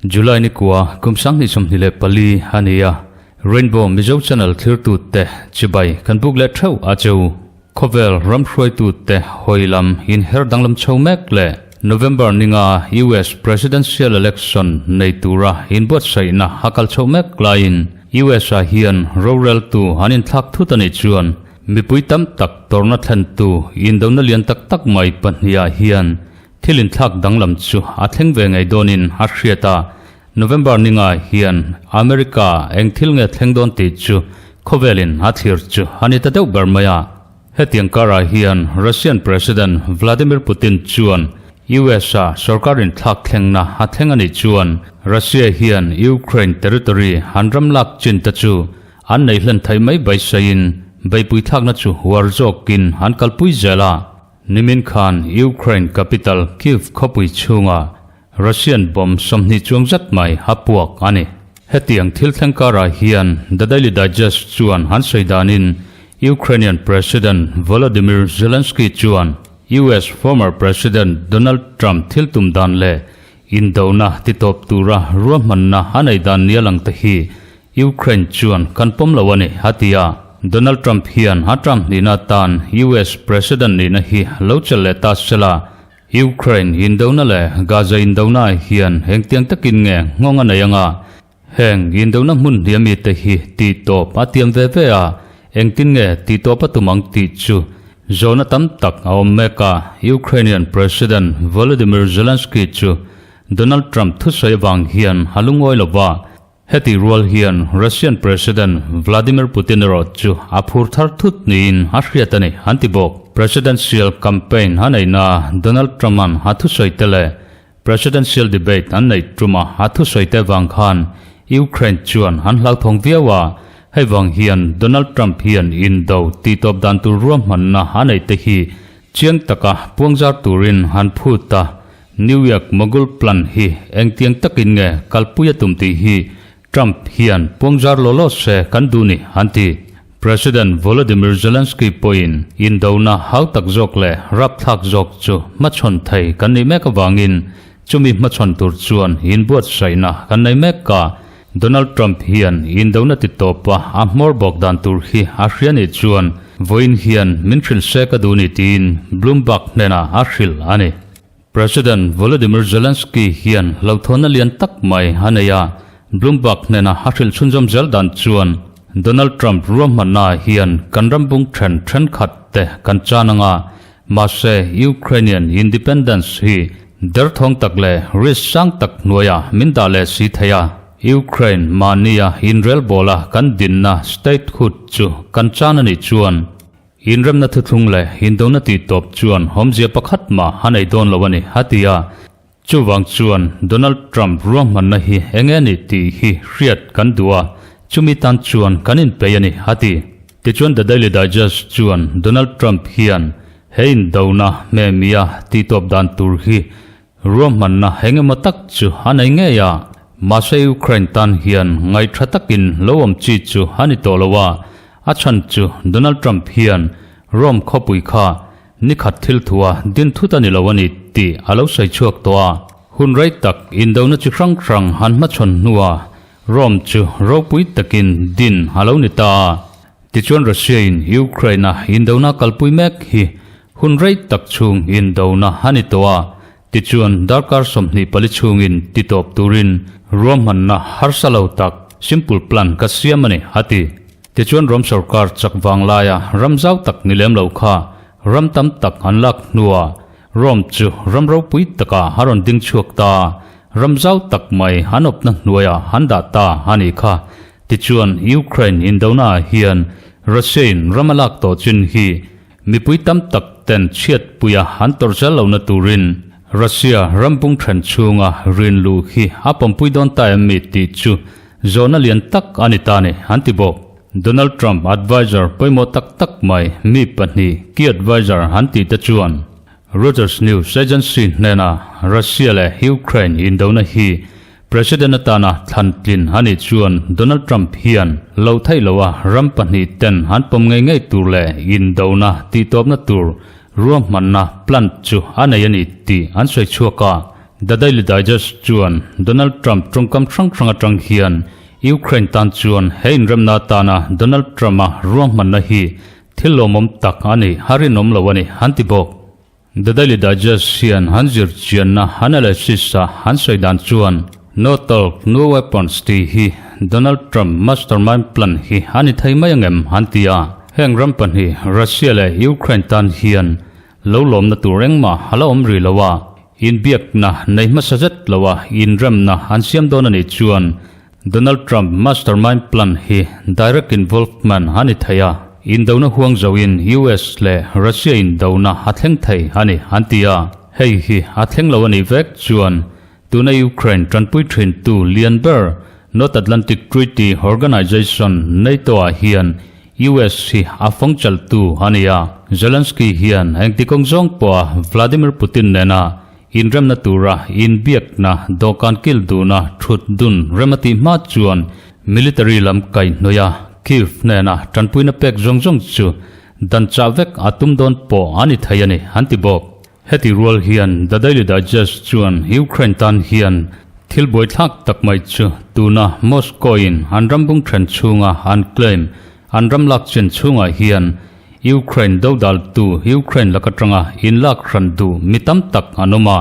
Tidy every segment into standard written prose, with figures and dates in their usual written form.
July ni kua kum 2024 a ni a, Rainbow Mizo Channel thlirtute chibai kan buk leh theuh a cheu. Khawvel ram hruaitute hawi lam inher danglam chho mek leh November ninga US Presidential Election nei tura inbuatsaihna a kal chhoh mek laiin US ah hian roreltu an inthlak thut a nih chuan mipui tam tak tawrhna thlentu indona lian tak tak mai pahniha hian Thil inthlak danglam chu a thleng ve ngei dawnin a hriat a, November ninga hian America eng thil nge thleng dawn tih chu khawvelin a thlir chu a ni ta deuh ber mai a. Hetiang karah hian Russian President Vladimir Putin chuan US-a sorkar inthlak thlengna a thleng a nih chuan Russia hian Ukraine territory an ram lak chin te chu an nei hlen thei mai beiseiin beihpui thlakna chu huar zawkin an kalpui zel a. Nimin khan Ukraine capital Kyiv khawpui chhunga Russian bomb 20 chuang zat mai a puak a ni. Hetiang thil thleng karah hian The Daily Digest chuan an sawi danin Ukrainian President Volodymyr Zelensky chuan US former President Donald Trump thil tum dan leh indona titawp tura ruahmanna a nei dan nia lang te hi Ukraine chuan kan pawm lo a ni, a ti a. Donald Trump hian a Trump nihna atan US President nihna hi lo chelh leh ta se la, Ukraine indona leh Gaza indona hian engtiang takin nge nghawng a nei anga, heng indona hmun hniam mite hi tih tawp a tiam ve ve a, engtin nge tih tawp a tum ang tih chu zawhna tam tak a awm mek a. Ukrainian President Volodymyr Zelensky chu Donald Trump thusawi avang hian a lungawi lo va, Heti rual hian Russian President Vladimir Putin erawh chu a phur thar thut niin a hriat a ni, an ti bawk. Presidential campaign a neihna Donald Trump-a'n a thusawi te leh Presidential debate an neih tuma a thusawi te vang khan Ukraine chuan an hlauthawng viau a, hei vang hian Donald Trump hian indo tihtawp dan tur ruahmanna a neih te hi chiang taka puangzar turin an phut a. New York Mogul Plan hi engtiang takin nge kalpui a tum tih hi Trump hian puangzar law law se kan duh ni, an ti. President Volodymyr Zelensky pawhin indona hau tak zawk leh rapthlak zawk chu hmachhawn thei kan nih mek avangin chumi hmachhawn tur chuan inbuatsaihna kan nei mek a. Donald Trump hian indona ti tawpa a hmawr bawk dan tur hi a hria nih chuan vawiin hian min hrilh se ka duh ni tiin Bloomberg hnenah a hrilh a ni. President Volodymyr Zelensky hian hlauhthawnna lian tak mai a nei a, Bloomberg hnena a hrilh chhunzawm zel dan chuan Donald Trump ruahmanna hian kan ram bung then thenkhat te kan chan anga, mahse Ukrainian independence hi derthawng tak leh risk sang tak hnuaiah min dah leh si thei a, Ukraine mahnia inrelbawla kan dinna statehood chu kan chan a nih chuan Inremna thuthlung leh indona tih tawp chuan awmzia pakhat mah a nei dawn lo a ni, a ti a. Chuvang chuan Donald Trump ruahmanna hi eng nge ni tih hi hriat kan duh a, chumi tan chuan kan inpeih a ni, a ti. Tichuan The Daily Digest chuan Donald Trump hian he indona hmehmia tih tawp dan tur hi ruahmanna eng emaw tak chu a nei ngei a, mahse Ukraine tan hian ngaihṭha takin lo awm chi chu a ni tawh lo a, A chhan chu Donald Trump hian Rome khawpui kha nikhat thil thua din thut a ni lo a ni tih a lo sawi chhuak tawh a. Hun rei tak indona chi hrang hrang han hmachhawn hnuah Rome chu ropui takin din a lo ni ta a. Tichuan Russia-in Ukraine-a indona kalpui mek hi hun rei tak chhung indona a ni tawh a. Tichuan darkar 24 chhungin titawp turin ruahmanna harsa lo tak, simple plan, ka siam a ni, a ti. Tichuan Rom sorkar chak vang laia ram zau tak ni lem lo kha ram tam tak an lak hnuah Rom chu ram ropui takah a rawn ding chhuak ta a, ram zau tak mai an awpna hnuaiah an dah ta a nih kha. Tichuan Ukraine indonaah hian Russia-in ram a lak tawh chin hi mipui tam tak ten chhiatpuia an tawrh zel lohna turin Russia ram bung then chhunga rin luh hi a pawmpui dawn ta em mi tih chu Zawhna lian tak a ni ta ni, an ti bawk. Donald Trump adviser pawimawh tak tak mai mi pahnih key adviser an tih te chuan Reuters news agency hnena Russia leh Ukraine indona hi President atana thlan tlin a nih chuan Donald Trump hian lo theih loha ram pahnihten an pawm ngei ngei tur leh indona tihtawpna tur ruahmanna plan chu a nei a ni tih an sawi chhuak a. The Daily Digest chuan Donald Trump tawngkam hrang hrang atang hian Ukraine tan chuan he inremna atana Donald Trump-a ruahmanna hi thil lawmawm tak a ni a rinawm lo a ni an ti bawk. The Daily Digest hian han zir chianna analysis-a han sawi dan chuan No Talk, No Weapons tih hi Donald Trump mastermind plan hi a ni thei mai angem an ti a. Heng ram pahnih Russia leh Ukraine tan hian lo lawmna tur engmah a la awm rih lo a, inbiakna nei hmasa zet loa inremna an siam dawn a nih chuan Donald Trump mastermind plan hi direct involvement a ni thei a, indona huang zoin US leh Russia indona a thleng thei a ni an ti a, hei hi a thleng lo a nih vek chuan tuna Ukraine tanpui thintu lian ber North Atlantic Treaty Organization, NATO ah hian US hi a fawng chaltu a ni a, Zelensky hian engti kawng zawng pawha Vladimir Putin nena Inremna tura inbiakna dawhkan kil duna thut dun rem a tih hma chuan military lam kaihhnawih a, Kyiv hnena tanpuina pek zawng zawng chu dan chah vek a tum dawn pawh a ni thei a ni, an ti bawk. Heti rual hian The Daily Digest chuan Ukraine tan hian thil buaithlak tak mai chu tuna Moscow-in an ram bung then chhunga an claim an ram lak chin chhungah hian Ukraine dodaltu Ukraine lak atanga inlak hran duh mi tam tak an awm a,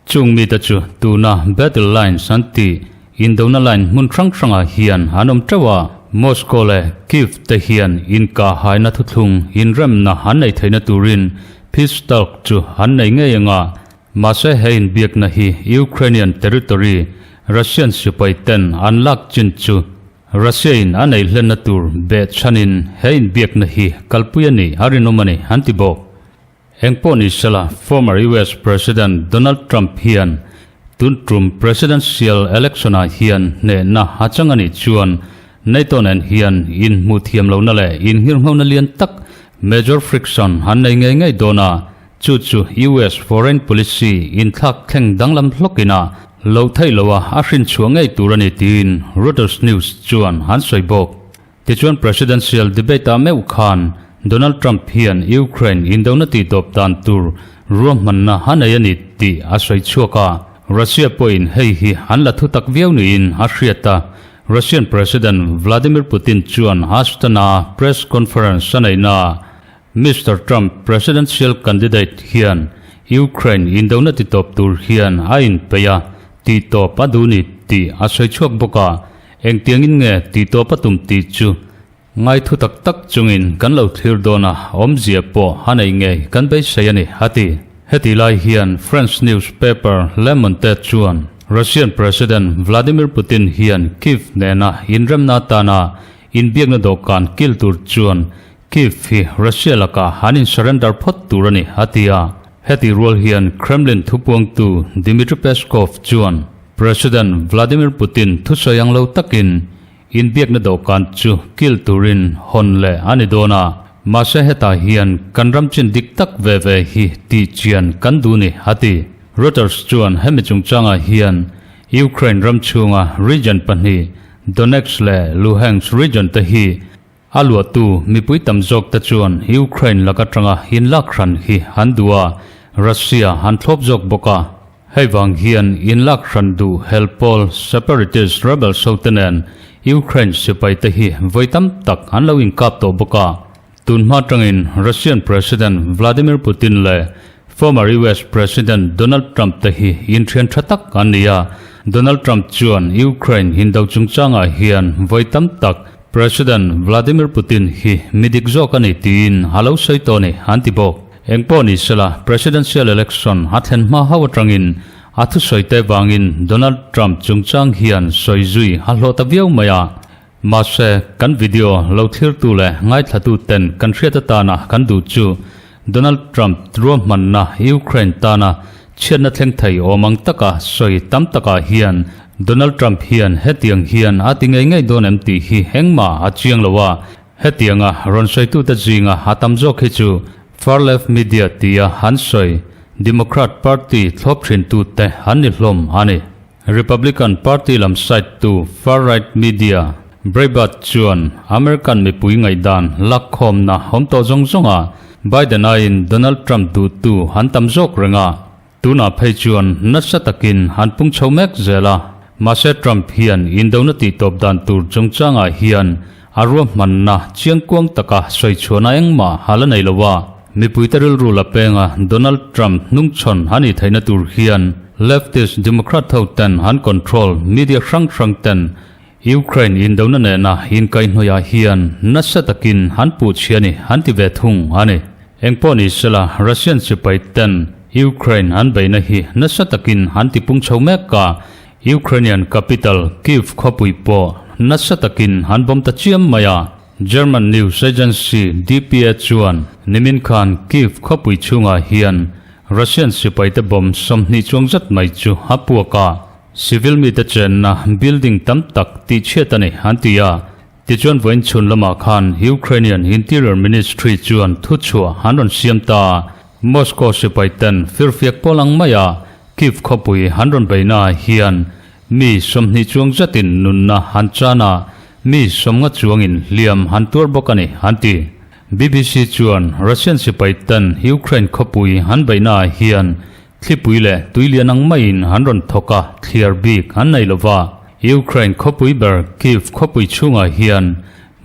chung mite chu tuna battle lines an tih indona line hmun hrang hrangah hian an awm teuh a. Moscow leh Kyiv te hian inkahhaina thuthlung inremna an nei theihna turin peace talk chu an nei ngei anga, mahse he inbiakna hi Ukrainian territory Russian sipai ten an lak chin chu Russia-in a neih hlenna tur beh chhanin he inbiakna hi kalpui a nih a rinawm a ni, an ti bawk. Engpawh ni sela, former US President Donald Trump hian tun tum presidential election-ah hian hnehna a chang a nih chuan NATO nen hian inhmuh thiam lohna leh inngirnghona lian tak, major friction, an nei ngei ngei dawn a, Chu chu US foreign policy inthlak thleng danglam hlawkin a loh theih loh a, a hrinchhuah ngei tur a ni tiin Reuters News chuan an sawi bawk. Tichuan presidential debate-ah meuh khan Donald Trump hian Ukraine indona tihtawp dan tur ruahmanna a nei a ni tih a sawi chhuak a, Russia pawhin hei hi an la thutak viau niin a hriat a, Russian President Vladimir Putin chuan Astana press conference a neihnaah Mister Trump presidential candidate hian Ukraine indona titawp tur hian a inpeih a, tihtawp a duh ni tih a sawi chhuak bawk a, engtiangin nge tihtawp a tum tih chu ngaithu tak tak chungin kan lo thlir dawn a, awmzia pawh a nei ngei kan beisei a ni, a ti. Heti lai hian French newspaper Le Monde chuan Russian President Vladimir Putin hian Kyiv nena inremna atana inbiakna dawhkan kil tur chuan Kyiv hi Russia lakah an in surrender phawt tur a ni, a ti a. Heti rual hian Kremlin thupuangtu Dmitry Peskov chuan President Vladimir Putin thusawi ang lo takin inbiakna dawhkan chu kil turin hawn leh a ni dawn a, mahse hetah hian kan ram chin dik tak ve ve hi tih chian kan duh ni, a ti. Reuters chuan hemi chungchangah hian Ukraine ram chhunga region pahnih Donetsk leh Luhansk region te hi A luahtu mipui tam zawk te chuan Ukraine lak atanga inlak hran hi an duh a, Russia an thlawp zawk bawk a. Hei vang hian inlak hran duh hel pawl separatist rebels ho te nen Ukraine sipai te hi vawi tam tak an lo inkap tawh bawk a. Tun hma atangin Russian President Vladimir Putin leh Former US President Donald Trump te hi inthian tha tak an ni a, Donald Trump chuan Ukraine indo chungchangah hian vawi tam tak President Vladimir Putin hi mi dik zawk a ni tiin a lo sawi tawh a ni, an ti bawk. Engpawh ni sela, Presidential election a thlen hma hauh atangin a thusawi te vangin Donald Trump chungchang hian sawi zui a hlawh ta viau mai a. Mahse, kan video lo thlirtu leh ngaithlatu ten kan hriat atana kan duh chu Donald Trump ruahmanna Ukraine tana chhiatna thleng thei awm ang taka sawi tam takah hian Donald Trump hian hetiang hian a ti ngei ngei dawn em tih hi engmah a chiang lo a, hetianga rawn sawitute zinga a tam zawk hi chu far left media tia an sawi Democrat party thlawp thintute an ni hlawm a ni. Republican Party lam side tu far-right media Breitbart chuan American mipui ngaihdan lakkhawmna awm tawh zawng zawngah Biden aiin Donald Trump duhtu an tam zawk reng a, tunah phei chuan nasa takin an pung chho mek zel a. Mahse Trump hian indona tihtawp dan tur chungchangah hian a ruahmanna chiangkuang taka sawi chhuahna engmah a la nei lo a. Mipuite rilru la penga Donald Trump hnungchhawn a nih theihna tur hian leftist Democrat ho ten an control media hrang hrang ten Ukraine indona nena inkaihhnawihah hian nasa takin an puh chhia a ni an ti ve thung a ni. Engpawh ni sela Russian sipai ten Ukraine an beihna hi nasa takin an ti pung chho mek a, Ukrainian capital Kyiv khawpui pawh nasa takin an bawm ta chiam mai a. German news agency dpa chuan nimin khan Kyiv khawpui chhungah hian Russian sipaite bomb 20 chuang zat mai chu a puak a, civil mite chenna building tam tak tihchhiat a ni an ti a. Tichuan vawiin chhun lamah khan Ukrainian Interior Ministry chuan thuchhuah an rawn siam ta a, Moscow sipaiten firfiak pawl ang maia Kyiv khawpui an rawn beihnaah hian mi 20 chuang zatin nunna an chan a, mi 50 chuangin hliam an tuar bawk a ni, an ti. BBC chuan Russian sipaiten Ukraine khawpui an beihnaah hian Thlipui leh tuilian ang maiin an rawn thawk a, thliar bik an nei lo va. Ukraine khawpui ber Kyiv khawpui chhungah hian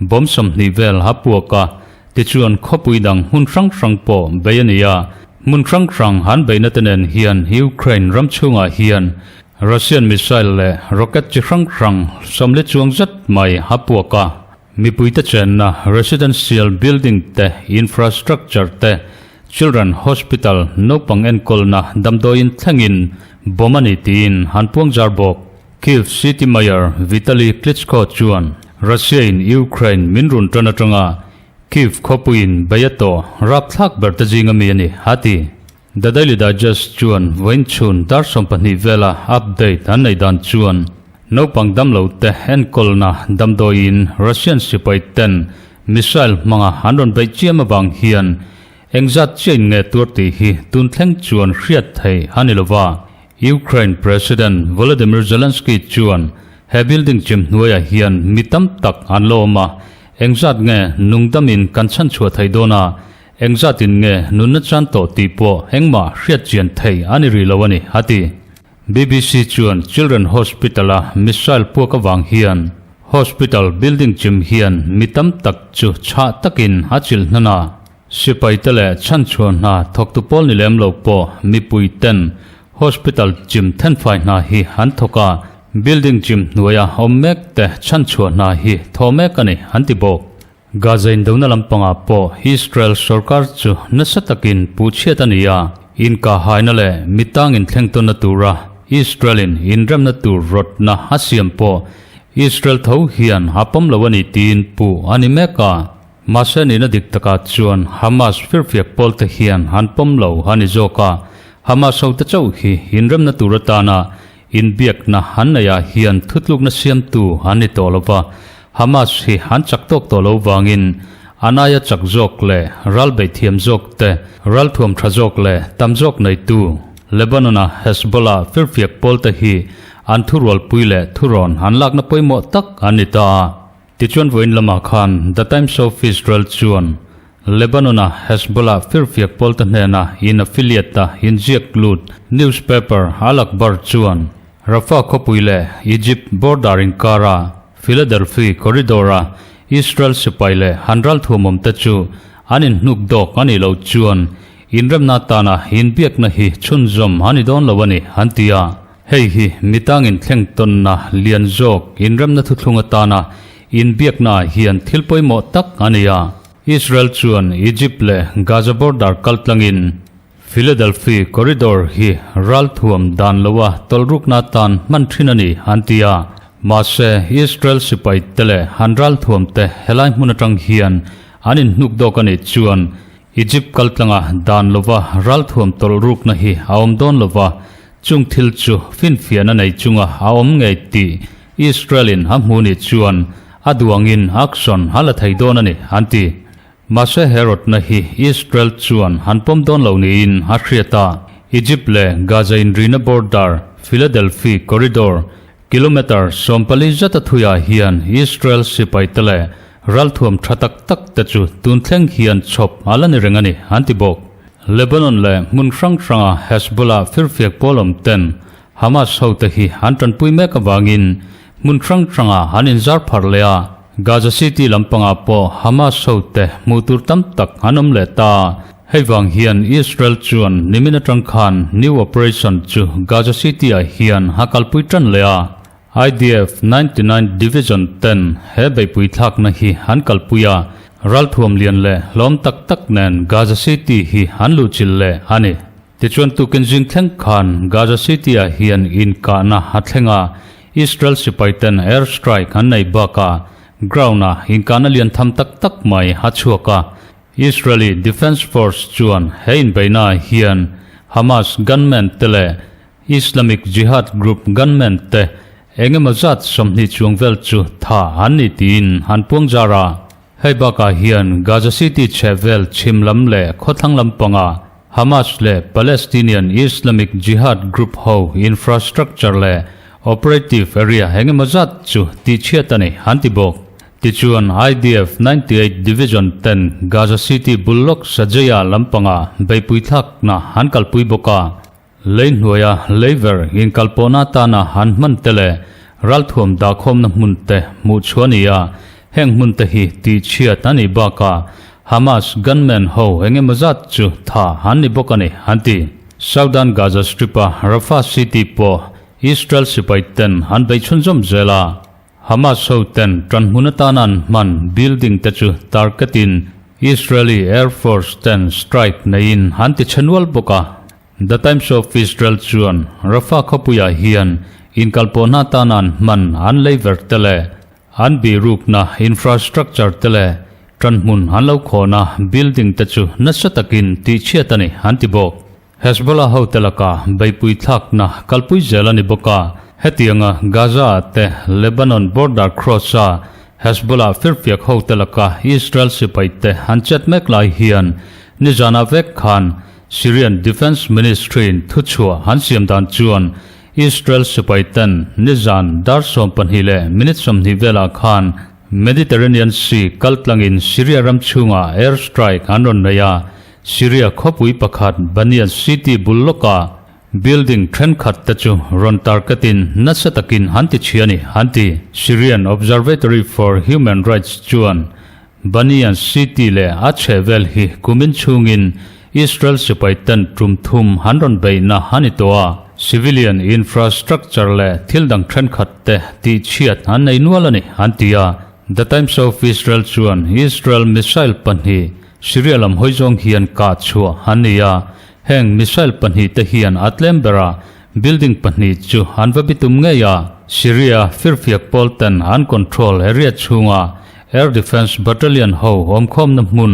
bomb 20 vel a puak a, tichuan khawpui dang hmun hrang hrang pawh bei a ni a. Hmun hrang hrang an beihna te nen hian Ukraine ram chhungah hian Russian missile leh rocket chi hrang hrang 40 chuang zet mai a puak a. Mipuite chenna residential building te, infrastructure te, Children Hospital naupang enkawlna damdawiin thlengin bomb a ni tiin han puang zar bawk. Kyiv City Mayor Vitali Klitschko chuan Russia-in Ukraine min run tan atanga Kyiv khawpuiin bei a tawh rapthlak ber te zinga mi a ni, a ti. The Daily Digest chuan vawiin chhun dar 12 vela update an nei dan chuan naupang damlo te enkawlna damdawiin Russian sipai ten missile hmanga an rawn beih chiam avang hian engzat chiah in nge tuar tih hi tun thleng chuan hriat theih a ni lova. Ukraine President Volodymyr Zelensky chuan he building chim hnuaiah hian mi tam tak an la awm a, engzat nge nungdamin kan chhanchhuah theih dawn a, Engzatin nge nunna chan tawh tih pawh engmah hriat chian thei a ni rih lo a ni, a ti. BBC chuan Children Hospital-a missile puak avang hian hospital building chim hian mi tam tak chu chhah takin a chilh hnan a, sipaite leh chhanchhuah hna thawktu pawl ni lem lo pawh mipui ten hospital chim thenfai hna hi an thawk a, building chim hnuaia awm mek te chhanchhuah hna hi thaw mek a ni, an ti bawk. Gaza indona lampangah pawh Israel sorkar chu nasa takin puhchhiat a ni a, inkahhaina leh mitang inthlengtawnna tura Israel-in inremna tur rawtna a siam pawh Israel tho hian a pawm lo a ni tiin puh a ni mek a. Mahse nihna dik takah chuan Hamas firfiak pawlte hian an pawm lo a ni zawk a, Hamas hote chauh hi inremna tur atana Inbiakna an neihah hian thutlukna siamtu an ni tawh lo va, Hamas hi an chak tawk tawh lo vangin an aia chak zawk leh ral beih thiam zawk te, ral thuam tha zawk leh tam zawk neitu Lebanon-a Hezbollah firfiak pawlte hi an thurualpui leh thurawn an lakna pawimawh tak an ni ta a. Tichuan vawiin lamah khan The Times of Israel chuan Lebanon-a Hezbollah firfiak pawlte hnena in affiliate-a inziak lut newspaper Al-Akhbar chuan Rafah khawpui leh Egypt border inkara Philadelphi corridor-a Israel sipai leh han ralthuamawmte chu an inhnuk dawk a nih loh chuan inremna atana inbiakna hi chhunzawm a ni dawn lo a ni, an ti a. Hei hi mitangin thleng tawnna lian zawk inremna thuthlung atana inbiaknaah hian thil pawimawh tak a ni a. Israel chuan Egypt leh Gaza border kaltlangin Philadelphi corridor hi ralthuam dan loa tawlhrukna atan hman thin a ni an ti a. Mahse, Israel sipai te leh an ralthuam te helai hmun atang hian an inhnuk dawk a nih chuan Egypt kaltlanga dan lova ralthuam tawlhrukna hi a awm dawn lova, Chung thil chu finfiahna nei chunga a awm ngei tih Israel-in a hmu nih chuan a duangin action a la thei dawn a ni, an ti. Mahse he rawtna hi Israel chuan an pawm dawn lo niin a hriat a. Egypt leh Gaza inrina border Philadelphi Corridor kilometre 14 zata thuiah hian Israel sipaite leh ralthuam tha tak tak te chu tun thleng hian chhawp a la ni reng a ni, an ti bawk. Lebanon leh hmun hrang hranga Hezbollah firfiak pawl awm ten Hamas hote hi an tanpui mek avangin hmun hrang hrangah an inzar pharh leh a, Gaza City lampangah pawh Hamas hote hmuh tur tam tak an awm leh ta. Hei vang hian Israel chuan nimin atang khan new operation chu Gaza City-ah hian a kalpui tan leh a, IDF 99 Division ten he beihpui thlakna hi an kalpui a, ralthuam lian leh hlawm tak tak nen Gaza City hi an luhchilh leh a ni. Tichuan tukin zing thleng khan Gaza City-ah hian inkahna a thleng a, Israel sipaiten air strike an nei bakah ground-ah inkahna lian tham tak tak mai a chhuak a. Israeli Defence Force chuan he inbeihnaah hian Hamas gunmen te leh Islamic Jihad group gunmen te eng emaw zat 20 chuang vel chu tha an ni tiin an puang zar a. Hei bakah hian Gaza City chhehvel chhim lam leh khawthlang lampangah Hamas leh Palestinian Islamic Jihad group ho infrastructure leh operative area eng emaw zat chu tihchhiat a ni, an ti bawk. Tichuan IDF 98 Division ten Gaza City bul lawk Shajaiya lampangah beihpui thlakna an kalpui bawk a. Lei hnuaia leiver inkalpawhna atana han hman te leh ralthuam dahkhawmna hmun te hmuh chhuah a ni a, heng hmun te hi tihchhiat a nih bakah Hamas gunmen ho eng emaw zat chu tha an ni bawk a ni, an ti. Southern Gaza Strip-a Rafah city pawh Israel sipai ten an bei chhunzawm zel a, Hamas ho ten ṭanhmun atana an hman building te chu target-in Israeli Air Force ten strike neiin an ti chhe nual bawk a. The Times of Israel chuan Rafah khawpuiah hian inkalpawhna atana an hman an lei ver te leh an bihrukna infrastructure te leh ṭanhmun an lo khawhna building te chu nasa takin tihchhiat a ni an ti bawk. Hezbollah hote laka beihpui thlakna kalpui zel a ni bawk a, hetianga Gaza-ah te Lebanon border cross-a Hezbollah firfiak hote laka Israel sipaite an chet mek lai hian nizanah vek khan Syrian Defence Ministry-in thuchhuah an siam dan chuan Israel sipaiten nizan dar 12 leh minute 20 velah khan Mediterranean Sea kaltlangin Syria ram chhungah air strike an rawn nei a, Syria khawpui pakhat Banias City bul lawkah building thenkhat te chu rawn target-in nasa takin han ti chhi a ni, an ti. Syrian Observatory for Human Rights chuan Banias City leh a chhehvel hi kumin chhungin Israel sipai ten tum thum han rawn beihna a ni tawh a, civilian infrastructure leh thil dang thenkhat te tihchhiat an nei nual a ni, an ti a. The Times of Israel chuan Israel missile pahnih Syria lam hawi zawng hian kah chhuah an ni a, heng missile pahnih te hian a tlem bera building pahnih chu an va bitum ngei a. Syria firfiak pawl ten an control area chhunga Air Defence Battalion ho awmkhawmna hmun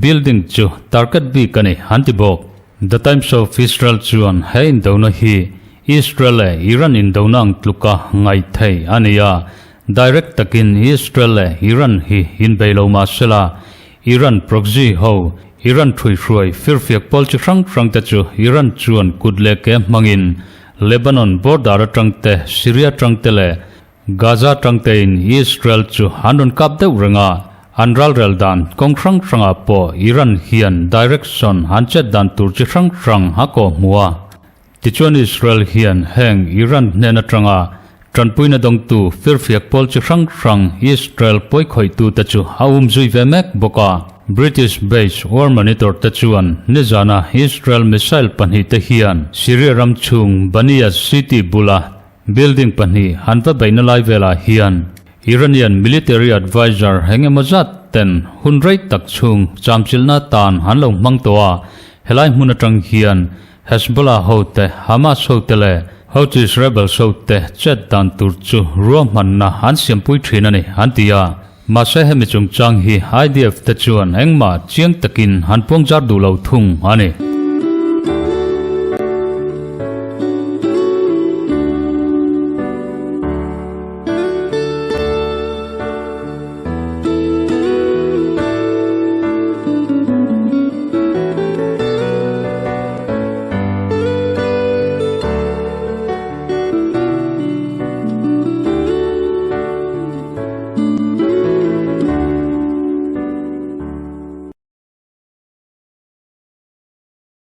building chu target bik a ni an ti bawk. The Times of Israel chuan he indona hi Israel leh Iran indona ang tluka ngaih theih a ni a, direct takin Israel leh Iran hi inbei lo mah sela Iran proxy ho, Iran ṭhuihruai firfiak pawl chi hrang hrang te chu Iran chuan kut leh ke hmangin Lebanon border aṭang te, Syria aṭang te leh Gaza aṭang tein Israel chu an rawn kap deuh reng a, an ralrel dan kawng hrang hrangah pawh Iran hian direction an chet dan tur chi hrang hrang a kawh hmu a. Tichuan Israel hian heng Iran hnen atanga tanpuina dawngtu firfiak pawl chi hrang hrang Israel pawikhawihtute chu a um zui ve mek bawk a. British based war monitor te chuan nizana Israel missile pahnih te hian Syria ram chhung Baniyas city bula building pahnih an va beihna lai velah hian Iranian military adviser eng emaw zat ten hun rei tak chhung chamchilhna tan an lo hmang tawh a, helai hmun atang hian Hezbollah hote, Hamas hote leh Houthis rebels hote chet dan tur chu ruahmanna an siampui thin a ni, an ti a. Mahse hemi chungchang hi IDF te chuan engmah chiang takin an puangzar duh lo thung a ni.